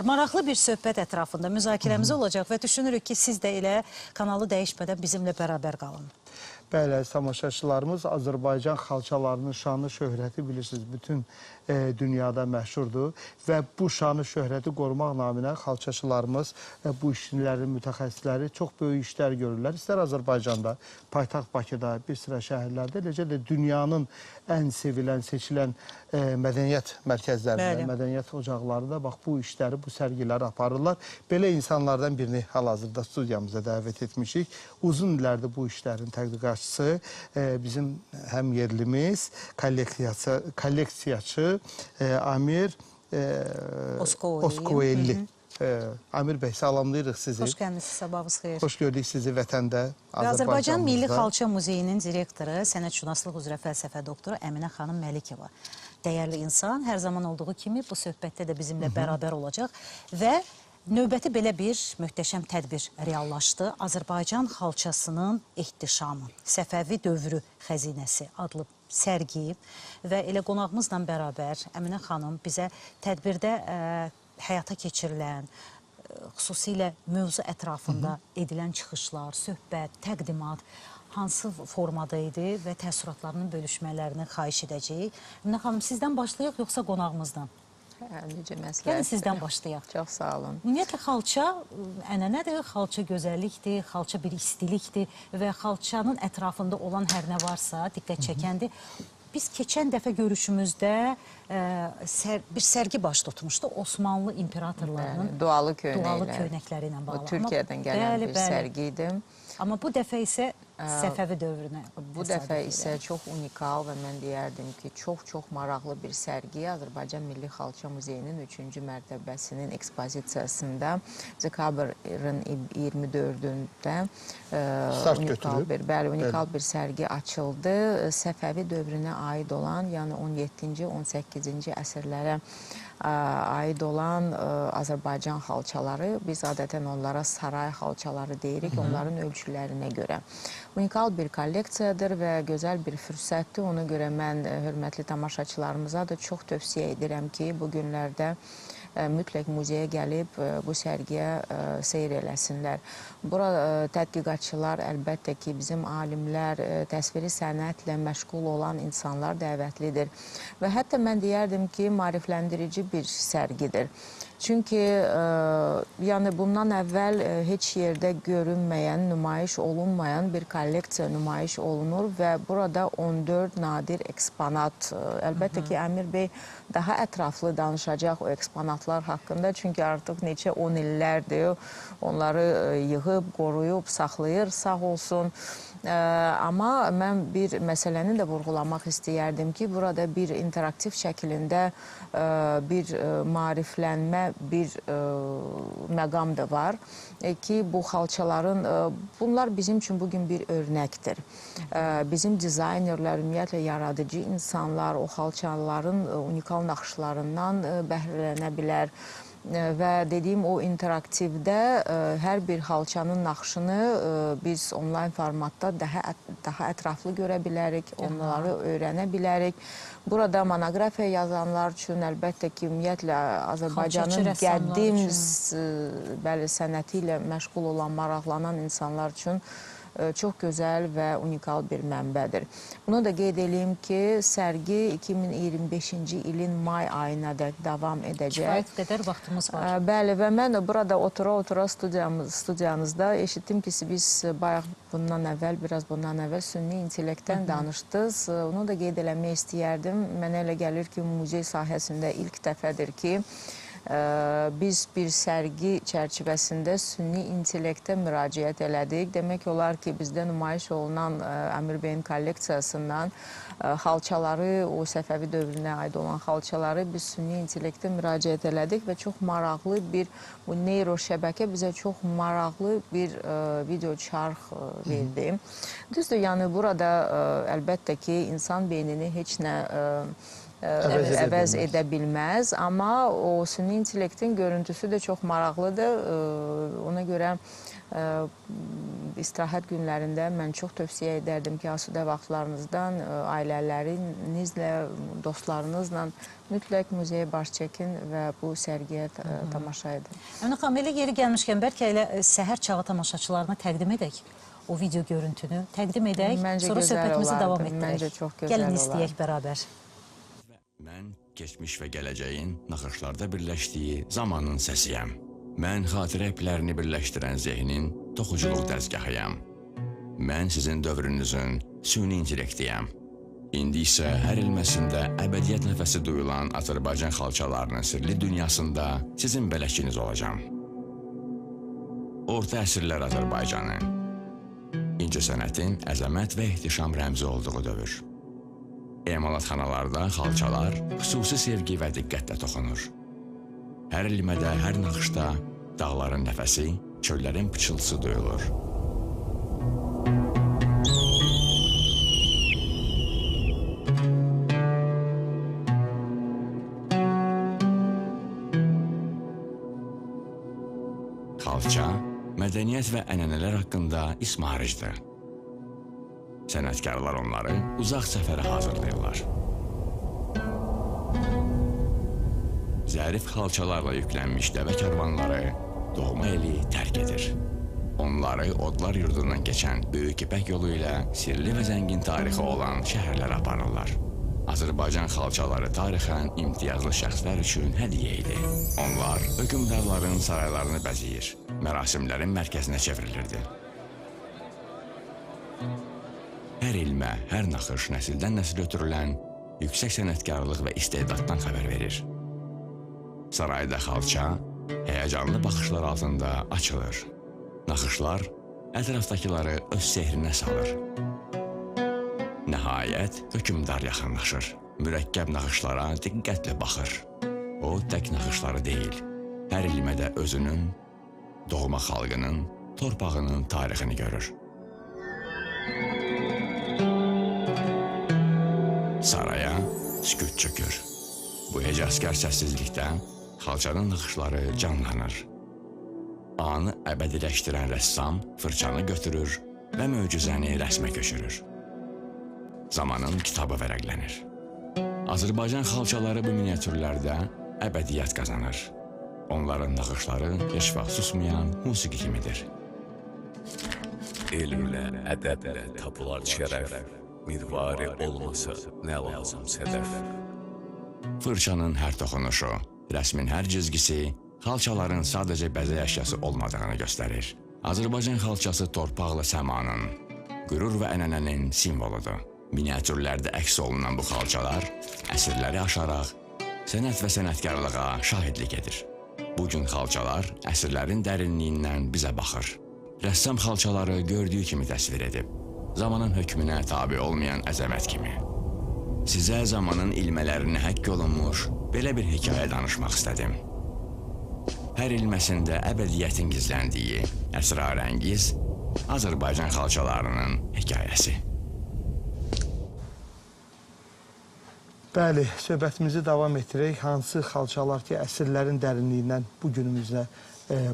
Maraqlı bir söhbət ətrafında müzakirəmiz olacaq və düşünürük ki, siz də elə kanalı dəyişmədən bizimlə bərabər qalın. Bəli, əziz tamaşaçılarımız, Azərbaycan xalçalarının şanı şöhrəti bilirsiniz, bütün dünyada məşhurdur və bu şanı şöhrəti qorumaq naminə xalçaçılarımız, bu işçilərin mütəxəssisləri çox böyük işlər görürlər. İstər Azərbaycanda, paytaxt Bakıda, bir sıra şəhərlərdə, eləcə də dünyanın ən sevilən, seçilən mədəniyyət mərkəzlərində, mədəniyyət ocaqlarında bax bu işləri, bu sərgiləri aparırlar. Belə insanlardan birini hal-hazırda studiyamıza dəvət etmişik. Uzun illərdir bu işlərin tədqiqatçısı, bizim həm yerlimiz, kolleksiyaçı Amir Oskueli. Amir bəy, salamlayırıq sizi. Xoş gəlmisiniz, sabahınız xeyir. Xoş gördük sizi vətəndə, Azərbaycan Milli Xalça Muzeyinin direktoru, sənətşünaslıq üzrə fəlsəfə doktoru Əminə xanım Məlikova. Dəyərli insan, hər zaman olduğu kimi bu söhbətdə də bizimlə bərabər olacaq və növbəti belə bir möhtəşəm tədbir reallaşdı. Azərbaycan xalçasının ehtişamı, Səfəvi dövrü xəzinəsi adlı sərgi və elə qonağımızla bərabər Əminə xanım bizə tədbirdə həyata keçirilən, xüsusilə mövzu ətrafında edilən çıxışlar, söhbət, təqdimat hansı formada idi və təəssüratlarının bölüşmələrini xahiş edəcəyik. Əminə xanım, sizdən başlayaq yoxsa qonağımızdan? Necə məsləhətdir. Gəlin sizdən başlayaq. Çox sağ olun. Ümumiyyətlə, xalça ənənədir, xalça gözəllikdir, xalça bir istilikdir və xalçanın ətrafında olan hər nə varsa diqqət çəkəndir. Biz keçən dəfə görüşümüzdə bir sərgi baş tutmuşdu Osmanlı imperatorlarının dualı köynəkləri ilə bağlı. O Türkiyədən gələn bir sərgi idi. Amma bu dəfə isə Səfəvi dövrünə. Bu dəfə isə çox unikal və mən deyərdim ki, çox-çox maraqlı bir sərgi Azərbaycan Milli Xalça Muzeyinin 3-cü mərtəbəsinin ekspozisiyasında dekabrın 24-ündə unikal bir sərgi açıldı. Səfəvi dövrünə aid olan, yəni 17-ci, 18-ci əsrlərə aid olan Azərbaycan xalçaları, biz adətən onlara saray xalçaları deyirik, onların ölçülərinə görə. Unikal bir kolleksiyadır və gözəl bir fürsətdir. Ona görə mən hörmətli tamaşaçılarımıza da çox tövsiyə edirəm ki, bu günlərdə mütləq muzeyə gəlib bu sərgiyə seyr eləsinlər. Bura tədqiqatçılar, əlbəttə ki, bizim alimlər, təsviri sənətlə məşğul olan insanlar dəvətlidir. Və hətta mən deyərdim ki, maarifləndirici bir sərgidir. Çünki yəni bundan əvvəl heç yerdə görünməyən, nümayiş olunmayan bir kolleksiya nümayiş olunur və burada 14 nadir eksponat. Əlbəttə ki, Əmir bəy daha ətraflı danışacaq o eksponatlar haqqında. Çünki artıq neçə 10 illərdir onları yığıb, qoruyub, saxlayır, sağ olsun. Amma mən bir məsələni də vurğulamaq istəyərdim ki, burada bir interaktiv şəklində bir maariflənmə, bir məqam da var ki, bu xalçaların, bunlar bizim üçün bugün bir örnəkdir. Bizim dizaynerlər, ümumiyyətlə yaradıcı insanlar o xalçaların unikal naxışlarından bəhrələnə bilər. Və dediyim o interaktivdə hər bir xalçanın naxışını biz onlayn formatda daha ətraflı görə bilərik, onları öyrənə bilərik. Burada monoqrafiya yazanlar üçün əlbəttə ki, ümumiyyətlə Azərbaycanın qədim sənəti ilə məşğul olan, maraqlanan insanlar üçün çox gözəl və unikal bir mənbədir. Bunu da qeyd eləyim ki, sərgi 2025-ci ilin may ayına dək davam edəcək. Kifayət qədər vaxtımız var. Bəli, və mən burada otura-otura studiyanızda eşitdim ki, biz bayaq bundan əvvəl, biraz bundan əvvəl süni intellektdən danışdınız. Onu da qeyd eləmək istəyərdim. Mənə elə gəlir ki, muzey sahəsində ilk dəfədir ki, biz bir sərgi çərçivəsində süni intellektə müraciət elədik. Demək olar ki, bizdə nümayiş olunan Əmir bəyin kolleksiyasından xalçaları, o Səfəvi dövrünə aid olan xalçaları biz süni intellektə müraciət elədik və çox maraqlı bir, bu neyro şəbəkə bizə çox maraqlı bir video çarx verdi. Düzdür, yəni burada əlbəttə ki, insan beynini heç nə əvəz edə bilməz. Amma o süni intellektin görüntüsü də çox maraqlıdır. Ona görə istirahət günlərində mən çox tövsiyə edərdim ki, asudə vaxtlarınızdan ailələrinizlə, dostlarınızla mütləq muzeyə baş çəkin və bu sərgiyə tamaşa edin. Əminə xanım, elə yeri gəlmişkən bəlkə elə səhər çağı tamaşaçılarına təqdim edək o video görüntünü, təqdim edək, Məncə sonra gözəl söhbətimizi olardı. davam etdirək. Məncə çox gözəl Gəlin olardı. istəyək bərabər. Mən keçmiş və gələcəyin naxışlarda birləşdiyi zamanın səsiyəm. Mən xatirə iplərini birləşdirən zehnin toxuculuq dəzgahıyam. Mən sizin dövrünüzün süni intellektiyəm. İndi isə hər ilməsində əbədiyyət nəfəsi duyulan Azərbaycan xalçalarının sirli dünyasında sizin bələdçiniz olacağam. Orta əsrlər Azərbaycanı, incəsənətin əzəmət və ihtişam rəmzi olduğu dövr. Emalatxanalarda xalçalar xüsusi sevgi və diqqətlə toxunur. Hər ilmədə, hər naxışda dağların nəfəsi, çöllərin pıçıltısı duyulur. Xalça, mədəniyyət və ənənələr haqqında ismaricdir. Sənətkarlar onları uzaq səfərə hazırlayırlar. Zərif xalçalarla yüklənmiş dəvə karvanları doğma eli tərk edir. Onları odlar yurdundan keçən Böyük İpək yolu ilə sirli və zəngin tarixi olan şəhərlərə aparırlar. Azərbaycan xalçaları tarixən imtiyazlı şəxslər üçün hədiyyə idi. Onlar hökmdarların saraylarını bəzəyir, mərasimlərin mərkəzinə çevrilirdi. Hər ilmə, hər naxış nəsildən nəsil ötürülən yüksək sənətkarlıq və istedaddan xəbər verir. Sarayda xalça həyəcanlı baxışlar altında açılır. Naxışlar ətrafdakıları öz sehrinə salır. Nəhayət, hökmdar yaxınlaşır. Mürəkkəb naxışlara diqqətlə baxır. O, tək naxışları deyil, hər ilmədə özünün, doğma xalqının, torpağının tarixini görür. Saraya sükut çökür. Bu hecazkar səssizlikdə xalçanın naxışları canlanır. Anı əbədiləşdirən rəssam fırçanı götürür və möcüzəni rəsmə köçürür. Zamanın kitabı vərəqlənir. Azərbaycan xalçaları bu miniatürlərdə əbədiyyət qazanır. Onların naxışları heç vaxt susmayan musiqi kimidir. Elmlə, ədəblə tapılar şərəf, mirvari olmasa nə lazım sədəf. Fırçanın hər toxunuşu, rəsmin hər cizgisi xalçaların sadəcə bəzək əşyası olmadığını göstərir. Azərbaycan xalçası torpaqla səmanın, qürur və ənənənin simvoludur. Miniatürlərdə əks olunan bu xalçalar əsrləri aşaraq sənət və sənətkarlığa şahidlik edir. Bugün xalçalar əsrlərin dərinliyindən bizə baxır. Rəssam xalçaları gördüyü kimi təsvir edib, zamanın hökmünə tabi olmayan əzəmət kimi. Sizə zamanın ilmələrinə həkk olunmuş belə bir hekayə danışmaq istədim. Hər ilməsində əbədiyyətin gizləndiyi əsrarəngiz Azərbaycan xalçalarının hekayəsi. Bəli, söhbətimizi davam etdirək. Hansı xalçalar ki, əsrlərin dərinliyindən bu günümüzə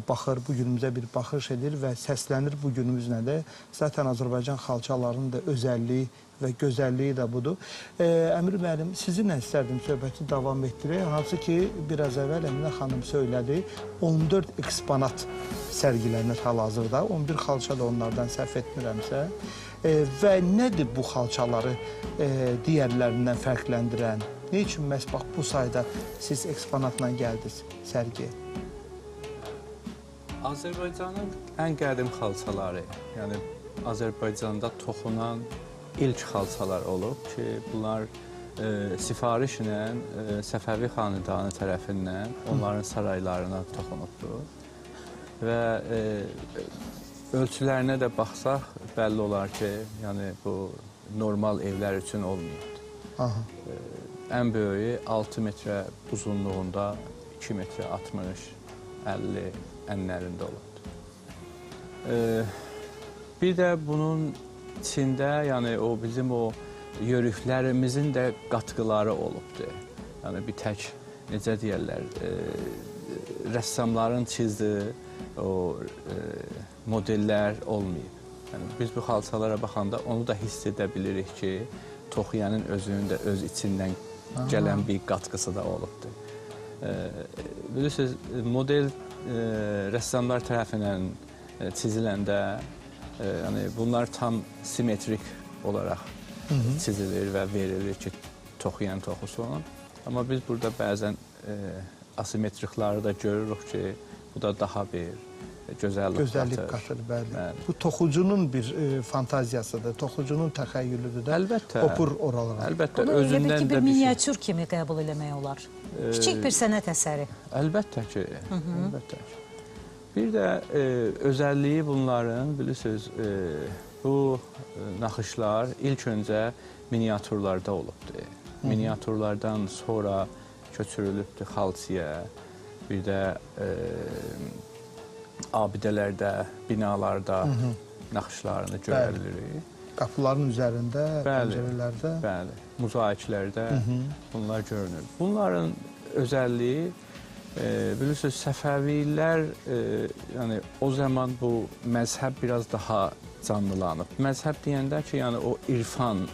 baxır, bu günümüzə bir baxış edir və səslənir bu günümüzlə də. Zaten Azərbaycan xalçalarının da özəlliyi və gözəlliyi də budur. Əmir müəllim, sizinlə istərdim söhbəti davam etdirək. Hansı ki, biraz əvvəl Əminə xanım söylədi, 14 eksponat sərgilənir hal-hazırda. 11 xalça da onlardan səhv etmirəmsə. Və nədir bu xalçaları digərlərindən fərqləndirən? Nə üçün məhz bax bu sayda siz eksponatla gəldiniz sərgiyə? Azərbaycanın ən qədim xalçaları, yəni Azərbaycanda toxunan ilk xalçalar olub ki, bunlar sifarişlə Səfəvi xanədanı tərəfindən onların saraylarına toxunubdur. Və ölçülərinə də baxsaq, bəlli olar ki, yəni bu normal evlər üçün olmayıbdır. Ən böyüyü 6 metrə uzunluğunda 2 metrə 60, 50 ənlərində olubdur. Bir də bunun içində, yəni o bizim o yörüklərimizin də qatqıları olubdur. Yəni bir tək, necə deyərlər, rəssamların çizdiyi o modellər olmayıb. Yəni, biz bu xalçalara baxanda onu da hiss edə bilirik ki, toxuyanın özünün də öz içindən gələn bir qatqısı da olubdur. Bilirsiniz, model rəssamlar tərəfindən çiziləndə, yəni bunlar tam simetrik olaraq çizilir və verilir ki, toxuyan toxusun. Amma biz burada bəzən asimetrikləri də görürük ki, bu da daha bir gözəllik qatır. Bəli. Bəli. Bu toxucunun bir fantaziyasıdır, toxucunun təxəyyülüdür də. Əlbəttə. Qopur oralara. Əlbəttə, bunu özündən elə də bir bir miniatür kimi qəbul eləmək olar. Kiçik bir sənət əsəri. Əlbəttə ki, əlbəttə ki. Bir də özəlliyi bunların, bilirsiniz, bu naxışlar ilk öncə miniatürlarda olubdur. Miniatürlardan sonra köçürülübdür xalçaya, bir də abidələrdə, binalarda naxışlarını görə bilirik. Qapıların üzərində, pəncərələrdə. Bəli, mozaiklərdə bunlar görünür. Bunların özəlliyi, bilirsiniz, Səfəvilər, yəni o zaman bu məzhəb biraz daha canlılanıb. Məzhəb deyəndə ki, yəni o irfan,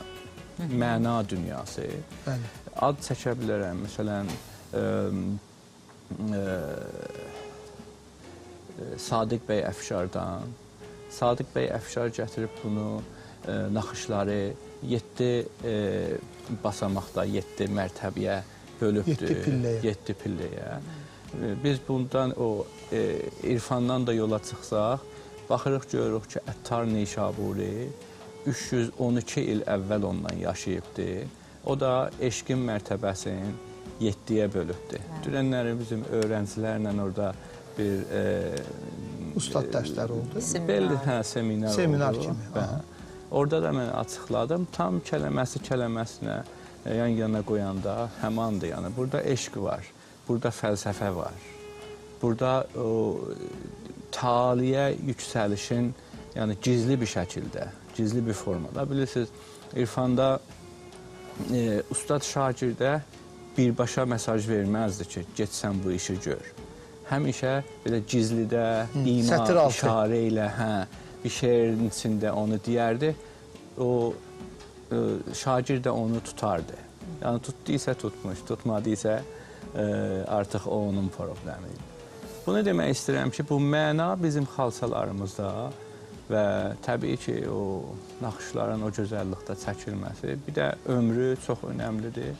məna dünyası. Bəli. Ad çəkə bilərəm, məsələn, Sadiq bəy Əfşardan. Sadiq bəy Əfşar gətirib bunu, naxışları 7 basamaqda, 7 mərtəbəyə bölübdür. 7 pilləyə. 7 pilləyə. Biz bundan, o irfandan da yola çıxsaq, baxırıq, görürük ki, Əttar Nişaburi 312 il əvvəl ondan yaşayıbdır. O da eşqin mərtəbəsini 7-yə bölübdür. Dünənləri bizim öğrencilərlə orada bir ustad dərsləri oldu. Belli, hə, seminar, seminar oldu. Kimi. Hə. Orada da mən açıqladım. Tam kələməsi kələməsinə yan-yana qoyanda həmandır. Yəni burada eşq var, burada fəlsəfə var. Burada o taliyə yüksəlişin, yəni gizli bir şəkildə, gizli bir formada. Bilirsiniz, irfanda ustad şagirdə birbaşa mesaj verməzdi ki, get sən bu işi gör. Həmişə belə gizlidə, ima, işarə ilə, hə, bir şeirin içində onu deyərdi. O şagird də onu tutardı. Yəni tutduysa tutmuş, tutmadıysa artıq o onun problemi idi. Bunu demək istəyirəm ki, bu məna bizim xalçalarımızda və təbii ki, o naxışların o gözəllikdə çəkilməsi, bir də ömrü çox önəmlidir.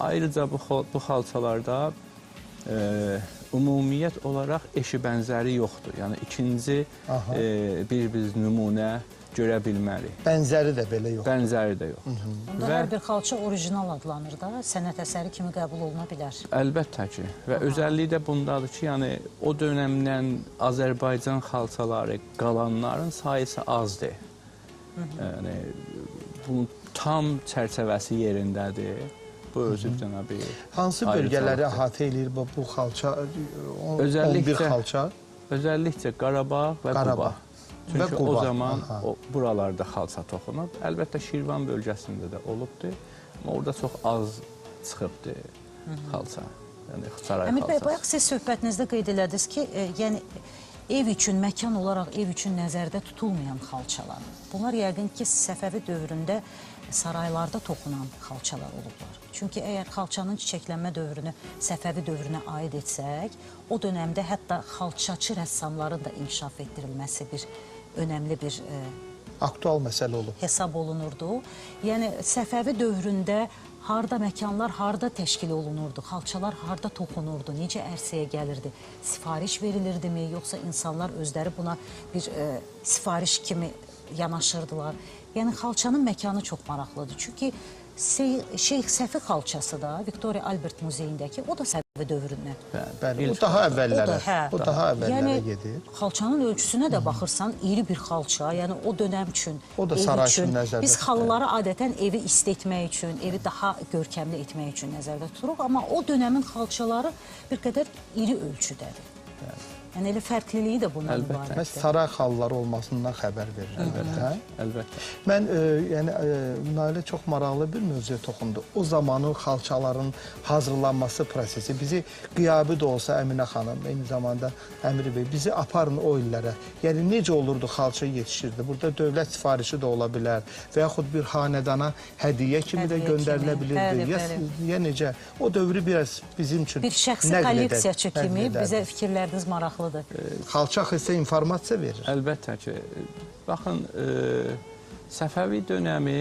Ayrıca bu xalçalarda ümumiyyət olaraq eşi bənzəri yoxdur. Yəni ikinci bir biz nümunə görə bilmərik. Bənzəri də belə yoxdur. Bənzəri də yoxdur. Bunda hər bir xalça orijinal adlanır da, sənət əsəri kimi qəbul oluna bilər. Əlbəttə ki. Və özəlliyi də bundadır ki, yəni o dönəmdən Azərbaycan xalçaları qalanların sayısı azdır. Yəni bunun tam çərçəvəsi yerindədir. Bu özü bir dənə bir hansı bölgələri əhatə eləyir bu xalça, 11 xalça? Özəllikcə Qarabağ və Quba. Çünki o zaman buralarda xalça toxunub. Əlbəttə Şirvan bölgəsində də olubdur. Amma orada çox az çıxıbdır xalça. Yəni saray Əmir bəy, xalçası. bayaq siz söhbətinizdə qeyd elədiniz ki, yəni ev üçün, məkan olaraq ev üçün nəzərdə tutulmayan xalçalar. Bunlar yəqin ki, Səfəvi dövründə saraylarda toxunan xalçalar olublar. Çünki əgər xalçanın çiçəklənmə dövrünü Səfəvi dövrünə aid etsək, o dönəmdə hətta xalçaçı rəssamların da inkişaf etdirilməsi bir önəmli bir aktual məsələ olub. Hesab olunurdu. Yəni Səfəvi dövründə harda məkanlar harda təşkil olunurdu, xalçalar harda toxunurdu, necə ərsəyə gəlirdi, sifariş verilirdimi, yoxsa insanlar özləri buna bir sifariş kimi yanaşırdılar. Yəni xalçanın məkanı çox maraqlıdır. Çünki Şeyx Səfi xalçası da Victoria Albert Muzeyindəki, o da Səfəvi dövrünə. Bəli, o daha əvvəllərə, o daha əvvəllərə gedir. Xalçanın ölçüsünə də baxırsan, iri bir xalça, yəni o dönəm üçün, o da saray üçün nəzərdə. Biz xalıları adətən evi isti etmək üçün, evi daha görkəmli etmək üçün nəzərdə tuturuq, amma o dönəmin xalçaları bir qədər iri ölçüdədir. Yəni elə fərqliliyi də bundan ibarətdir. Məhz saray xalıları olmasından xəbər verir. Əlbəttə. Əlbəttə. Mən yəni Nailə çox maraqlı bir mövzuya toxundu. O zamanın xalçaların hazırlanması prosesi bizi qiyabi də olsa Əminə xanım, eyni zamanda Əmir bəy bizi aparın o illərə. Yəni necə olurdu xalça yetişirdi? Burada dövlət sifarişi də ola bilər və yaxud bir xanədana hədiyyə kimi də göndərilə bilirdi. Ya necə? O dövrü biraz bizim üçün bir şəxsi kolleksiyaçı kimi bizə fikirləriniz maraqlıdır. Xalça isə informasiya verir. Əlbəttə ki. Baxın, Səfəvi dönəmi,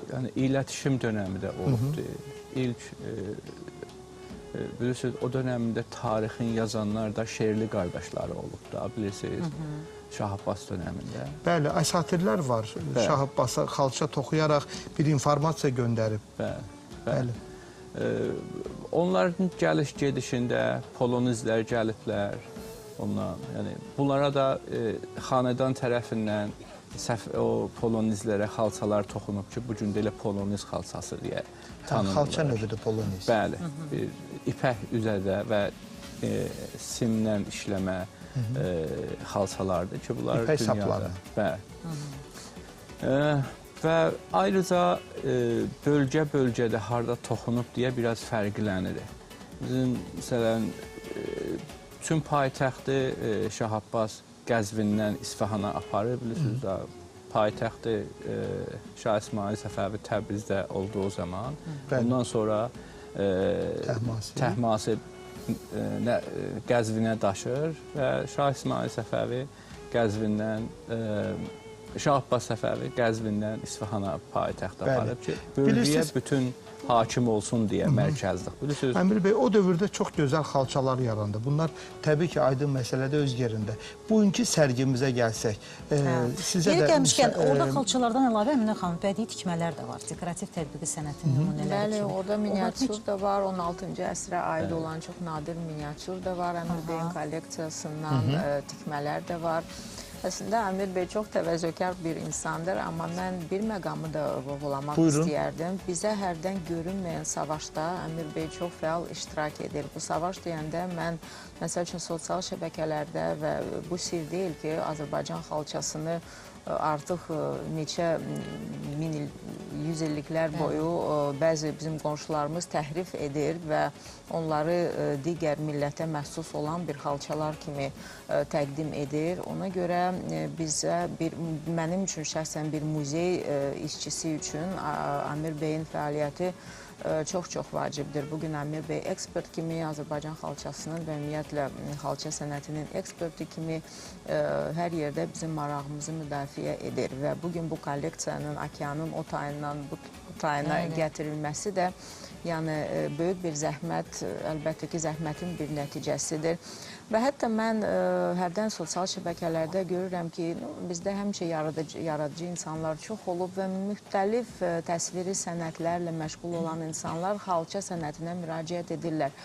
yəni iletişim dönəmi də olubdur. İlk, bilirsiniz, o dönəmdə tarixin yazanlar da Şerli qardaşları olub da, bilirsiniz, Şah Abbas dönəmində. Bəli, əsatirlər var. Bəli. Şah Abbasa xalça toxuyaraq bir informasiya göndərib. Bəli, bəli. Onların gəliş-gedişində polonizlər gəliblər. Ondan, yəni bunlara da xanədan tərəfindən o polonizlərə xalçalar toxunub ki, bu gün də elə poloniz xalçası deyə tanınırlar. Xalça növüdür poloniz. Bəli, bir ipək üzərdə və simdən işləmə xalçalardır ki, bunlar İpək dünyada. Sapları. Bəli. Və ayrıca bölgə-bölgədə harda toxunub deyə biraz fərqlənir. Bizim, məsələn, bütün paytaxtı Şah Abbas Qəzvindən İsfahana aparır, bilirsiniz də, paytaxtı Şah İsmail Səfəvi Təbrizdə olduğu zaman, ondan sonra Təhmasib Qəzvinə daşır və Şah İsmail Səfəvi Qəzvindən, Şah Abbas Səfəvi Qəzvindən İsfahana paytaxt aparıb ki, bölgəyə bütün hakim olsun deyə mərkəzlik. Bilirsiniz? Əmir bəy, o dövrdə çox gözəl xalçalar yarandı. Bunlar təbii ki, aydın məsələdə öz yerində. Bugünkü sərgimizə gəlsək, sizə Yeri də... gəlmişkən, orada xalçalardan əlavə Əminə xanım, bədii tikmələr də var. Dekorativ tətbiqi sənətin nümunələri Bəli, kimi. Orada miniatür da var, 16-cı əsrə aid olan çox nadir miniatür də var. Əmir bəyin kolleksiyasından tikmələr də var. Əslində, Əmir bəy çox təvəzzökar bir insandır, amma mən bir məqamı da vurğulamaq istəyərdim. Bizə hərdən görünməyən savaşda Əmir bəy çox fəal iştirak edir. Bu savaş deyəndə mən, məsəl üçün, sosial şəbəkələrdə və bu sir deyil ki, Azərbaycan xalçasını artıq neçə min il, 100 illiklər boyu bəzi bizim qonşularımız təhrif edir və onları digər millətə məxsus olan bir xalçalar kimi təqdim edir. Ona görə bizə bir, mənim üçün şəxsən bir muzey işçisi üçün Əmir bəyin fəaliyyəti çox-çox vacibdir. Bugün Əmir bəy ekspert kimi, Azərbaycan xalçasının və ümumiyyətlə xalça sənətinin eksperti kimi hər yerdə bizim marağımızı müdafiə edir və bugün bu kolleksiyanın okeanın o tayından bu tayına gətirilməsi də yəni böyük bir zəhmət, əlbəttə ki, zəhmətin bir nəticəsidir. Və hətta mən hərdən sosial şəbəkələrdə görürəm ki, bizdə həmişə yaradıcı insanlar çox olub və müxtəlif təsviri sənətlərlə məşğul olan insanlar xalça sənətinə müraciət edirlər.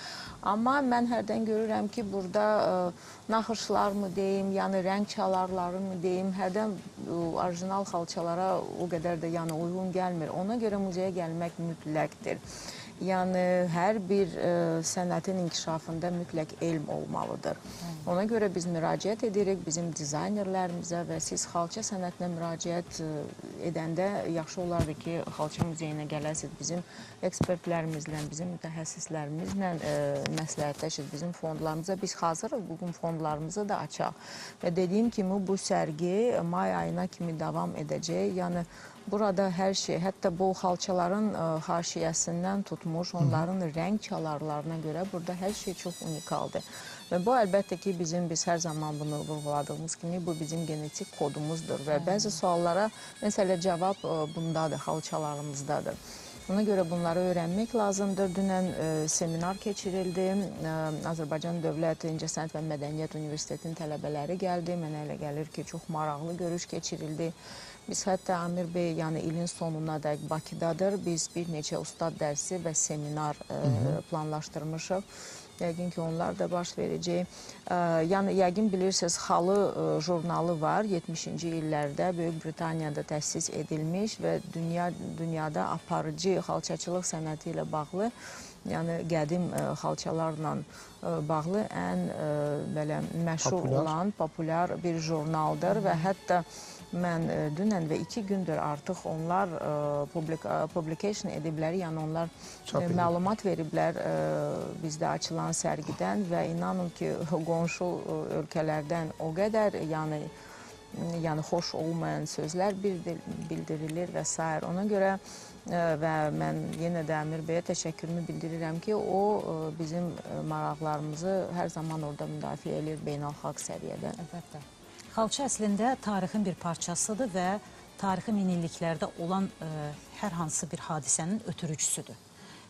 Amma mən hərdən görürəm ki, burada naxışlar mı deyim, yəni rəng çalarları mı deyim, hərdən orijinal xalçalara o qədər də yəni uyğun gəlmir. Ona görə muzeyə gəlmək mütləqdir. Yəni, hər bir sənətin inkişafında mütləq elm olmalıdır. Ona görə biz müraciət edirik bizim dizaynerlərimizə və siz xalça sənətinə müraciət edəndə yaxşı olardı ki, xalça muzeyinə gələsiniz, bizim ekspertlərimizlə, bizim mütəxəssislərimizlə məsləhətləşir, bizim fondlarımıza. Biz hazırıq, bugün fondlarımızı da açaq. Və dediyim kimi, bu sərgi may ayına kimi davam edəcək. Yəni, burada hər şey, hətta bu xalçaların haşiyəsindən tutmuş, onların rəng çalarlarına görə burada hər şey çox unikaldır. Və bu, əlbəttə ki, biz hər zaman bunu vurğuladığımız kimi, bu bizim genetik kodumuzdur və bəzi suallara, məsələ, cavab bundadır, xalçalarımızdadır. Ona görə bunları öyrənmək lazımdır. Dünən seminar keçirildi. Azərbaycan Dövlət İncəsənət və Mədəniyyət Universitetinin tələbələri gəldi. Mənə elə gəlir ki, çox maraqlı görüş keçirildi. Biz hətta Amir bəy, yəni ilin sonuna dək Bakıdadır. Biz bir neçə ustad dərsi və seminar planlaşdırmışıq. Yəqin ki, onlar da baş verəcək. Yəni, yəqin bilirsiniz, Xalı jurnalı var. 70-ci illərdə Böyük Britaniyada təsis edilmiş və dünyada aparıcı xalçaçılıq sənəti ilə bağlı yəni qədim xalçalarla bağlı ən belə məşhur olan, populyar bir jurnaldır və hətta mən dünən və 2 gündür artıq onlar publication ediblər, yəni onlar məlumat veriblər bizdə açılan sərgidən və inanın ki, qonşu ölkələrdən o qədər yəni xoş olmayan sözlər bildirilir və s. Ona görə və mən yenə də Əmir bəyə təşəkkürümü bildirirəm ki, o bizim maraqlarımızı hər zaman orada müdafiə edir beynəlxalq səviyyədə. Əlbəttə. Xalça əslində tarixin bir parçasıdır və tarixi minilliklərdə olan hər hansı bir hadisənin ötürücüsüdür.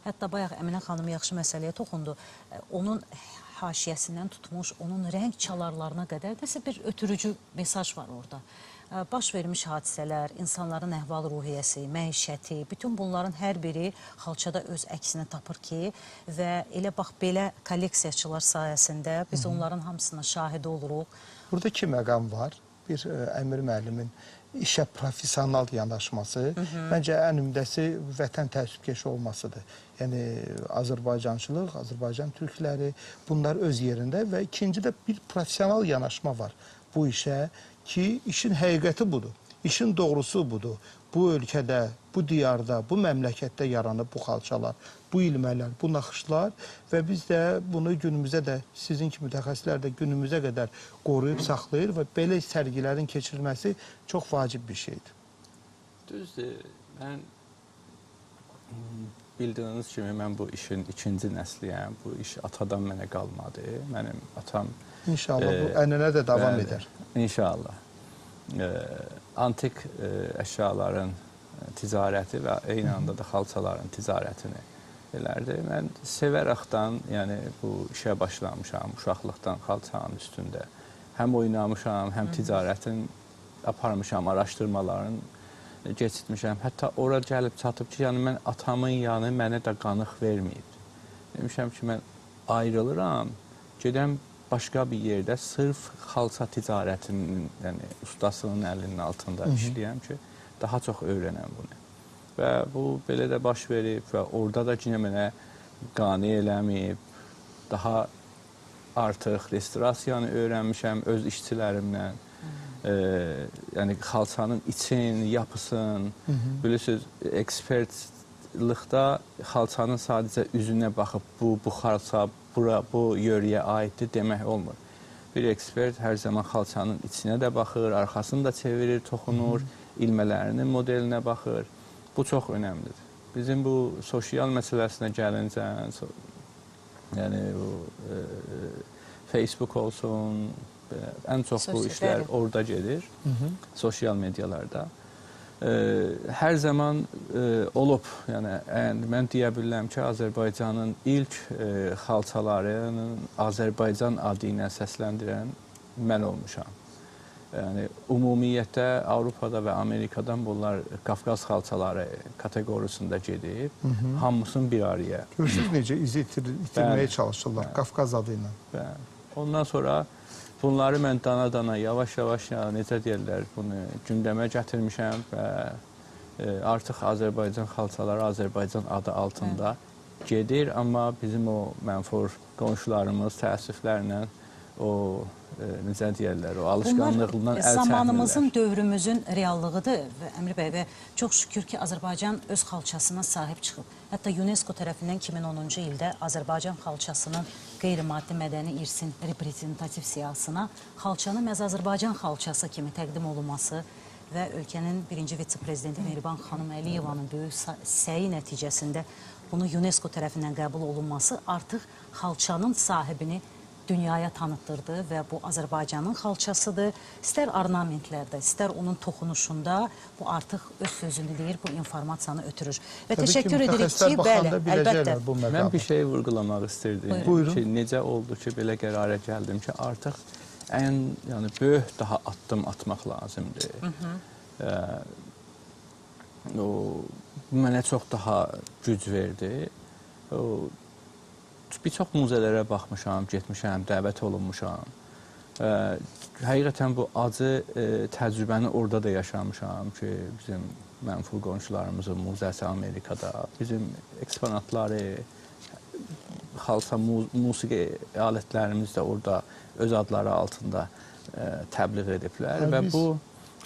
Hətta bayaq Əminə xanım yaxşı məsələyə toxundu. Onun haşiyəsindən tutmuş, onun rəng çalarlarına qədər nəsə bir ötürücü mesaj var orada. Baş vermiş hadisələr, insanların əhval-ruhiyyəsi, məişəti, bütün bunların hər biri xalçada öz əksini tapır ki, və elə bax belə kolleksiyaçılar sayəsində biz onların hamısına şahid oluruq. Burada iki məqam var. Bir, Əmir müəllimin işə professional yanaşması, məncə ən ümdəsi vətən təəssübkeşi olmasıdır. Yəni Azərbaycançılıq, Azərbaycan türkləri, bunlar öz yerində və ikinci də bir professional yanaşma var bu işə ki, işin həqiqəti budur, işin doğrusu budur. Bu ölkədə, bu diyarda, bu məmləkətdə yaranıb bu xalçalar, bu ilmələr, bu naxışlar və biz də bunu günümüzə də, sizin kimi mütəxəssislər də günümüzə qədər qoruyub saxlayır və belə sərgilərin keçirilməsi çox vacib bir şeydir. Düzdür, mən bildiyiniz kimi mən bu işin ikinci nəsliyəm. Bu iş atadan mənə qalmadı. Mənim atam... İnşallah bu ənənə də davam edər. İnşallah. Antik əşyaların ticarəti və eyni anda da xalçaların ticarətini elərdi. Mən sevərəkdən, yəni bu işə başlamışam, uşaqlıqdan xalçanın üstündə. Həm oynamışam, həm ticarətin aparmışam, araşdırmaların keçirtmişəm. Hətta ora gəlib çatıb ki, yəni mən atamın yanı mənə də qanıq verməyib. Demişəm ki, mən ayrılıram, gedəm başqa bir yerdə sırf xalça ticarətinin, yəni ustasının əlinin altında işləyəm ki, daha çox öyrənəm bunu. Və bu belə də baş verib və orada da yenə mənə qane eləməyib, daha artıq restorasiyanı öyrənmişəm öz işçilərimlə. Yəni xalçanın için, yapısın, bilirsiniz, ekspertlıqda xalçanın sadəcə üzünə baxıb bu xalça, bura, bu yörəyə aiddir demək olmur. Bir ekspert hər zaman xalçanın içinə də baxır, arxasını da çevirir, toxunur, ilmələrinin modelinə baxır. Bu çox önəmlidir. Bizim bu sosial məsələsinə gəlincə, yəni bu Facebook olsun, ən çox bu işlər orada gedir, sosial medialarda. Hər zaman olub, yəni mən deyə bilərəm ki, Azərbaycanın ilk xalçalarının Azərbaycan adı ilə səsləndirən mən olmuşam. Yəni ümumiyyətdə Avropada və Amerikadan bunlar Qafqaz xalçaları kateqorisində gedib, hamısını bir araya. Görürsünüz necə izi itirməyə çalışırlar Qafqaz adı ilə. Bəli. Ondan sonra bunları mən dana-dana, yavaş-yavaş, necə deyirlər, bunu gündəmə gətirmişəm və artıq Azərbaycan xalçaları Azərbaycan adı altında gedir, amma bizim o mənfur qonşularımız təəssüflərlə o, necə deyirlər, o alışqanlığından əl çəkmirlər. Zamanımızın, dövrümüzün reallığıdır və Əmir bəy, və çox şükür ki, Azərbaycan öz xalçasına sahib çıxıb. Hətta UNESCO tərəfindən 2010-cu ildə Azərbaycan xalçasının qeyri-maddi mədəni irsin reprezentativ siyahısına xalçanın məhz Azərbaycan xalçası kimi təqdim olunması və ölkənin birinci vitse-prezidenti Mehriban xanım Əliyevanın böyük səyi nəticəsində bunu UNESCO tərəfindən qəbul olunması artıq xalçanın sahibini dünyaya tanıtdırdı və bu Azərbaycanın xalçasıdır. İstər ornamentlərdə, istər onun toxunuşunda bu artıq öz sözünü deyir, bu informasiyanı ötürür. Və Təbii təşəkkür ki, edirik ki, bəli, əlbəttə. Mən bir şey vurğulamaq istirdim. Buyurun. Ki, necə oldu ki, belə qərara gəldim ki, artıq ən yəni, böyük daha addım atmaq lazımdır. O, mənə çox daha güc verdi. Bir çox muzelərə baxmışam, getmişəm, dəvət olunmuşam. Həqiqətən bu acı təcrübəni orada da yaşamışam ki, bizim mənfur qonşularımızın muzəsi Amerikada, bizim eksponatları xalça musiqi alətlərimiz də orada öz adları altında təbliğ ediblər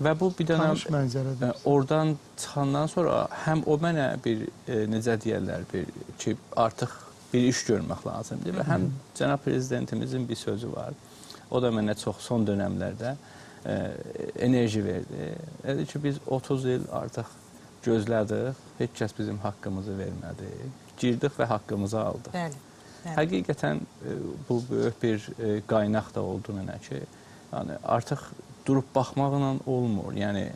və bu bir dənə oradan çıxandan sonra həm o mənə bir necə deyirlər bir ki artıq bir iş görmək lazımdır və həm cənab prezidentimizin bir sözü var. O da mənə çox son dönəmlərdə enerji verdi. Dedi ki biz 30 il artıq gözlədik, heç kəs bizim haqqımızı vermədi. Girdik və haqqımızı aldıq. Bəli, bəli. Həqiqətən bu böyük bir qaynaq da oldu mənə ki, yəni artıq durub baxmaqla olmur. Yəni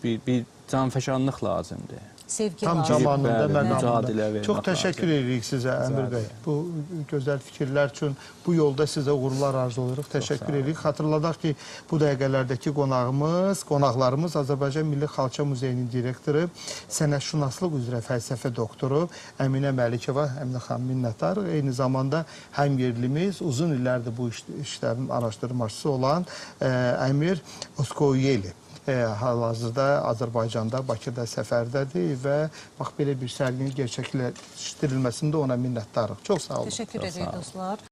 bir canfəşanlıq lazımdır. Sevgi tam lazım. Zamanında, məqamında. Çox təşəkkür edirik sizə Əmir bəy. Bu gözəl fikirlər üçün bu yolda sizə uğurlar arzulayırıq. Təşəkkür edirik. Xatırladaq ki, bu dəqiqələrdəki qonaqlarımız Azərbaycan Milli Xalça Muzeyinin direktoru, sənətşünaslıq üzrə fəlsəfə doktoru Əminə Məlikova. Əminə xanım, minnətdarıq. Eyni zamanda həm yerlimiz, uzun illərdir bu işlərin araşdırmaçısı olan Əmir Oskoyeli. Hal-hazırda Azərbaycanda, Bakıda səfərdədir və bax belə bir sərginin gerçəkləşdirilməsində ona minnətdarıq. Çox sağ olun. Təşəkkür edirik dostlar.